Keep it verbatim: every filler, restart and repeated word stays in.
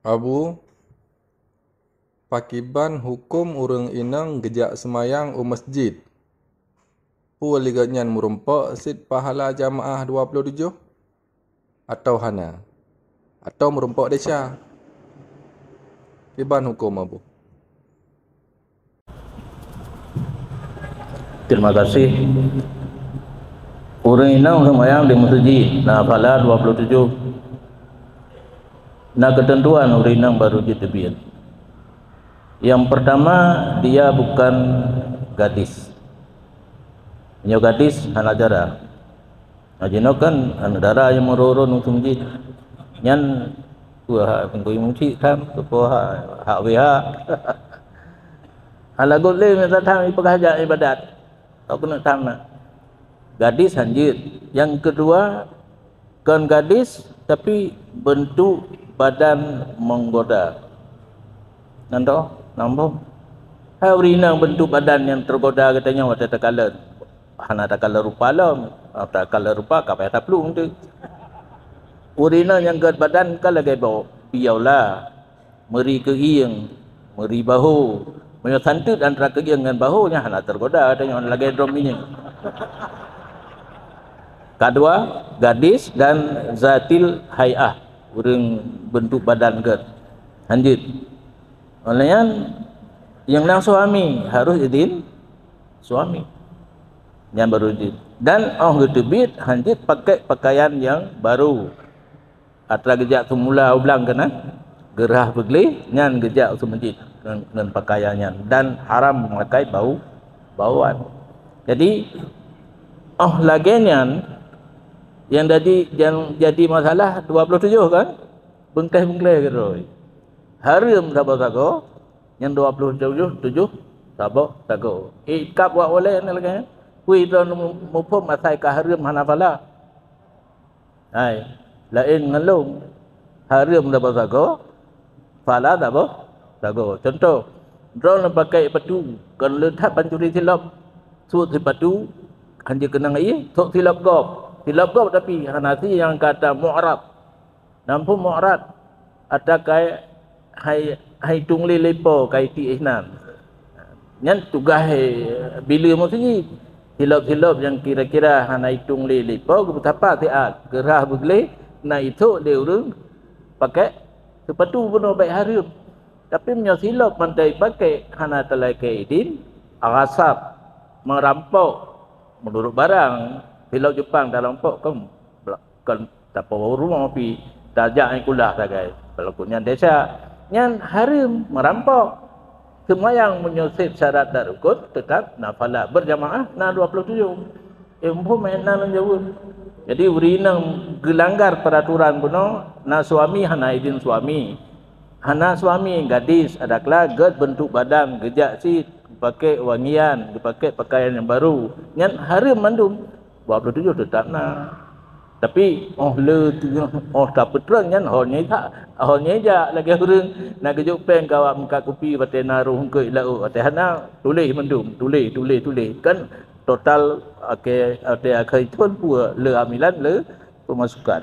Abu, pakiban huköm ureuëng inong geujak seumayang u meuseujid? Peue lé gobnyan meurumpok cit pahala jamaah dua ploh tujoh? Atawa hana? Atawa meurumpok desya? Kiban huköm Abu? Terima kasih. Ureuëng inong seumayang di meuseujid na pahala dua ploh tujoh. Na keuteuntuan ureuëng inong barô jiteubiet. Yang pertama, dia bukan gadis. Nyoe gadis hana cara. Nah, jinoe kan aneuk dara nyang meururun u meuseujid. Nyan peue hak peungui meuseujid tham, peue hak, hak W H. Hana göt lé mita tham ipeugah jak ibadat. Kok keuneuk tham na. Gadis hanjeuet. Yang kedua, kon gadis tapi bentuk badan menggoda. Nan toh, nambah. Hai ureuëng inong bentuk badan nyang tergoda geutanyoe watée takalon. Hana takalon rupa lom. Takalon rupa ka payah taplueng teuk. Ureuëng inong nyang gét badan ka lagée biola, meuri keuieng, meuri baho. Meunyoe santeut antara keuieng ngon baho nyan hana tergoda, tanyoe lagée drom minyeuk. Kadua, gadis dan zatil hai'ah, ureuëng bentuk badan gét. Hanjeuet. Oleh nyan, nyang na suami harus idin suami. Nyan baru jeuet. Dan óh geuteubiet hanjeuet pakai pakaian nyang baru. Atra geujak seumula u blang keunan, geurhah beugleh, nyan geujak u meuseujid ngon, ngon pakaian nyan dan haram memakai bau, bauan. Jadi, óh lagée nyan, nyang jadi, nyang jadi masalah dua ploh tujoh kan? Beungkléh-beungkléh keudroe. Hareuem saboh sagoe, nyang dua ploh tujoh, tujoh saboh sagoe. Ikab wak ulée na lagée nyan. Peue droeneuh muphom asai ka hareuem hana pahala. Hai, laén ngon lôn. Hareuem saboh sagoe, pahala saboh sagoe. Cuntoh, droeneuh pakai sipatu, kon le that pancuri silop. Sot sipatu, hanjeuet keunong ié, sot silop gob. Silop gob tapi hana sie nyang ka ata mu'rad. Namphon mu'rad, ata kai hai, hai tueng lé lé po kai tiek inan. Nyan tugaih, eh, bileue meuseujid. Silop-silop nyang kira-kira hana itueng lé lé po geupeusapa siat, geurhah beugleh, na ithok lé ureuëng pakai sipatu bunoe bék hareuem. Tapi meunyoe silop mantong ipakai hana talakée idin, ghasab, meurampok, meunurot barang, silop Jepang talampok kon, kon tapoh rumoh pih tajak nyang kulah sagai. Walaupun nyan desya, nyan hareuem meurampok. Seumayang meunyoe sép syarat dan rukun, teutap na pahala. Berjamaah na dua ploh tujoh. Eh, muphom na lôn jaweueb. Jadi, ureuëng inong geulanggar peuraturan bunoe, na suami hana idin suami. Hana suami, gadis, adakala gét bentuk badan, geujak cit, geupakai wangian, geupakai pakaian nyang baru. Nyan hareuem mandum. Dua ploh tujoh teutap na. Tapi, óh le teungoh, óh tapeutreun nyan, ho nyan jak, ho nyan jak lagée ureuëng na geujok péng keu awak meukat kupi watée na roh eungkôt laôt, watée hana, tuléh mandum, tuléh, tuléh, tuléh. Kan total, oke, watée akhé thon peue le amilan le peumasukan.